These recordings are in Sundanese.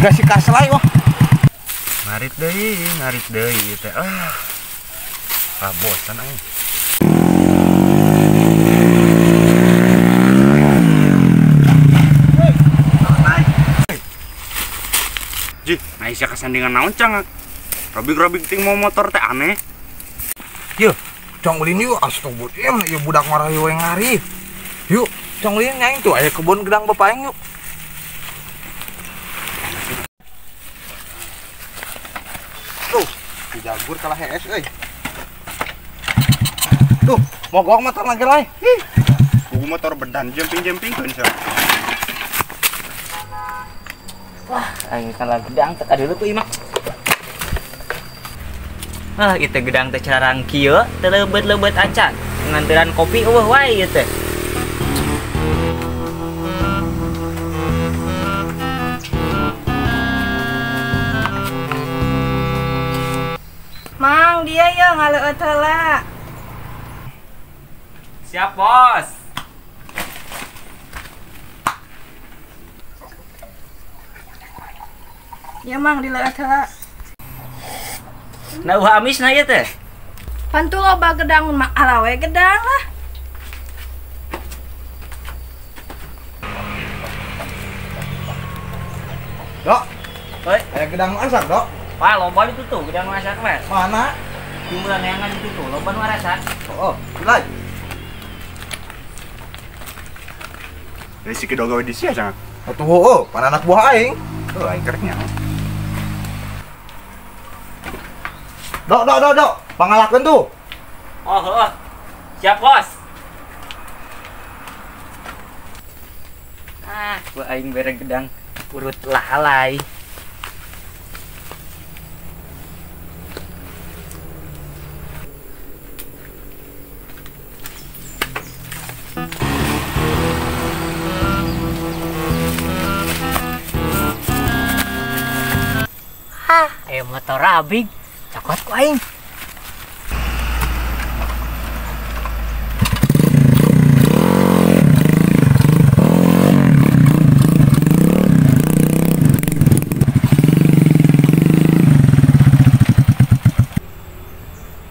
Dikasih kaslai wah. Ngarit deui teh. Ah. Ah bosan aing. Jih, nah sia kasandingan naon cangak. Robik-robik ting mau motor teh aneh. Yeuh, cong ulin yuk, astagfirullahaladzim, ieu budak marah we ngarit. Yuk, cong ulin nyaing tuh aya kebun gedang bapak aing yuk. Tuh, dijagur kalah hees euy. Tuh, mogok motor lagi lae. Ih, buku motor bedan jemping-jempingkeun sia. Wah, aing kalah gedang teh kadeuleu ku imah. Ah, ieu teh gedang teh carang kieu, teu leubet-leubet acan. Nganteran kopi eueuh wae ieu teh. Mang, dia ya ngaleueut heula. Siap, Bos. Ya Mang, dileueut heula. Nah, ulah amis na ieu teh. Pantu loba gedang mah ala we gedang lah. Dok. Hoi, aya gedang masak, Dok. Wah, loba itu tuh gedang masak mah. Mana? Jumlah neangan itu tuh, loba nu arasak. Oh, mulai. Dari si kido gawe di sia cangak. Atuh heueuh, pan anak buah aing. Tuh aing kereknya. Dok, dok, dok, dok, pangalakeun tuh. Oh, heueuh. Siap, Bos. Ah, gua aing bere gedang urut lalai. Hah, ayo motor abig. Cokot ku aing.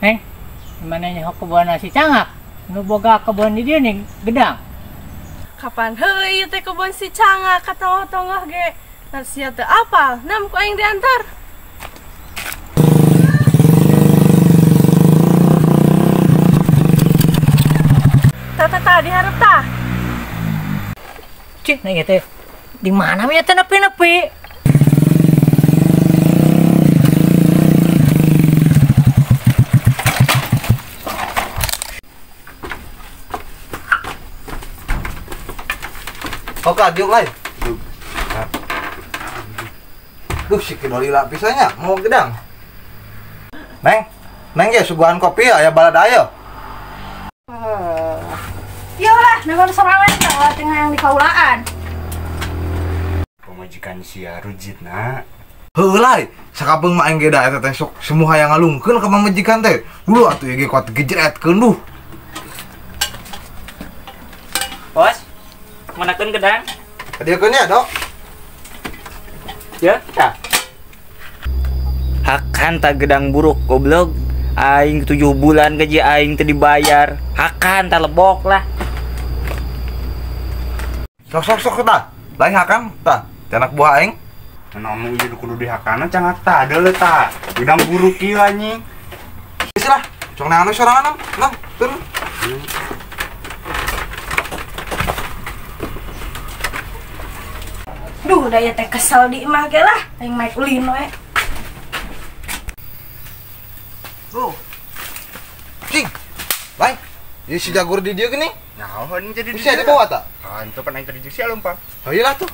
Neng, dimana nyaho kebun nasi cangak? Nu boga kebun di dieu nih gedang. Kapan heueuh ieu teh kebun si cangak ka tonggoh-tonggoh ge. Sia teu apal, nam ku aing diantar. Tah diharap tah. Cih, neng teh di mana we teh nepi-nepi? Oke, diuk lain. Duh, si kido lila pisannya mau gedang. Neng, neng ge suguhan kopi aya balad ayo. Yo lah, memang sorangan tah tengah yang di kaulaan. Pamajikan sia rujitna. Heueuh lae, sakapeung mah aing ge da eta teh sok semua hayang ngalungkeun ka pamajikan teh. Dulu atuh ieu ge kuat gejretkeun duh. Bos, manakeun gedang? Kadieukeun nya, Dok. Ya, tah. Hakan tak gedang buruk goblok. Aing 7 bulan gaji aing teu dibayar. Hakan tak lebok lah. Sok sok sok tah. Lain hakan tah. Anak buah aing. Naon ieu kudu dihakana cangak tah deuleu tah. Gedang buruk kieu anjing. Geus lah, cong neangan sorangan nam, turun. Duh, daya teh kesel di imah ge lah, aing maek ulin we. Tuh. Cing. Lain. Ieu si jagur di dieu geuning. Naon jadi di dieu? Dibawa tah? Ah, itu pan aing tadi jeung sia leumpang. Oh iyalah tuh.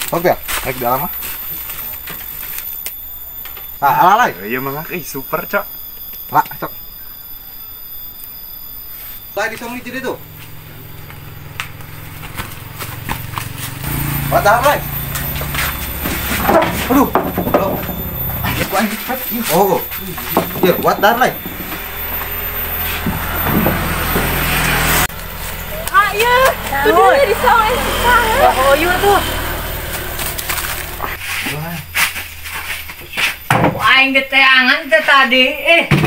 Oke, naik dalam mah. Ah, ala lah. Iya mah, super, Cok. Lah, Cok. Lah di song jadi tuh. Batal lain. Aduh. Oh. Ya, kuat dar lain. Ayo, tuh di sawah si Cangak. Oh, iya tuh. Aing diteangan teh tadi.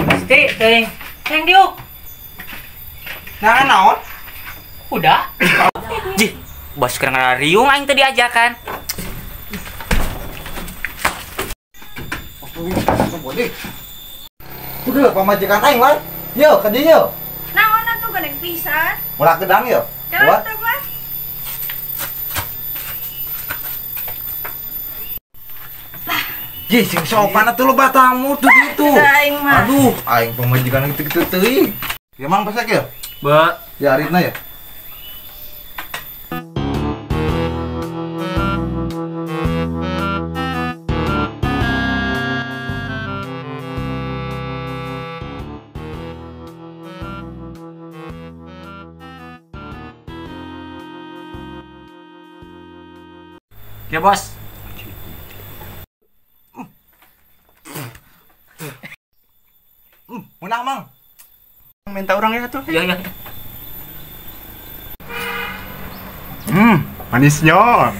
Pasti teuing. Yang diuk. Nah, naon? Udah. Jih, bos keur ngarariung aing teh diajakan. Udah pamajikan aing lah. Yo, ka dieu yo. Naon atuh gandeng pisan? Ulah gedang yo. Kuat tuh, Bos. Jih, sing sopan atuh loba tamu tuh gitu. Aing mah. Aduh, aing pamajikan gitu-gitu teuing. Ya mang pasek ya? Ba, ya aritna ya. Ya bos. Munah mang. Minta orang ya tuh. Iya, iya. Manisnya.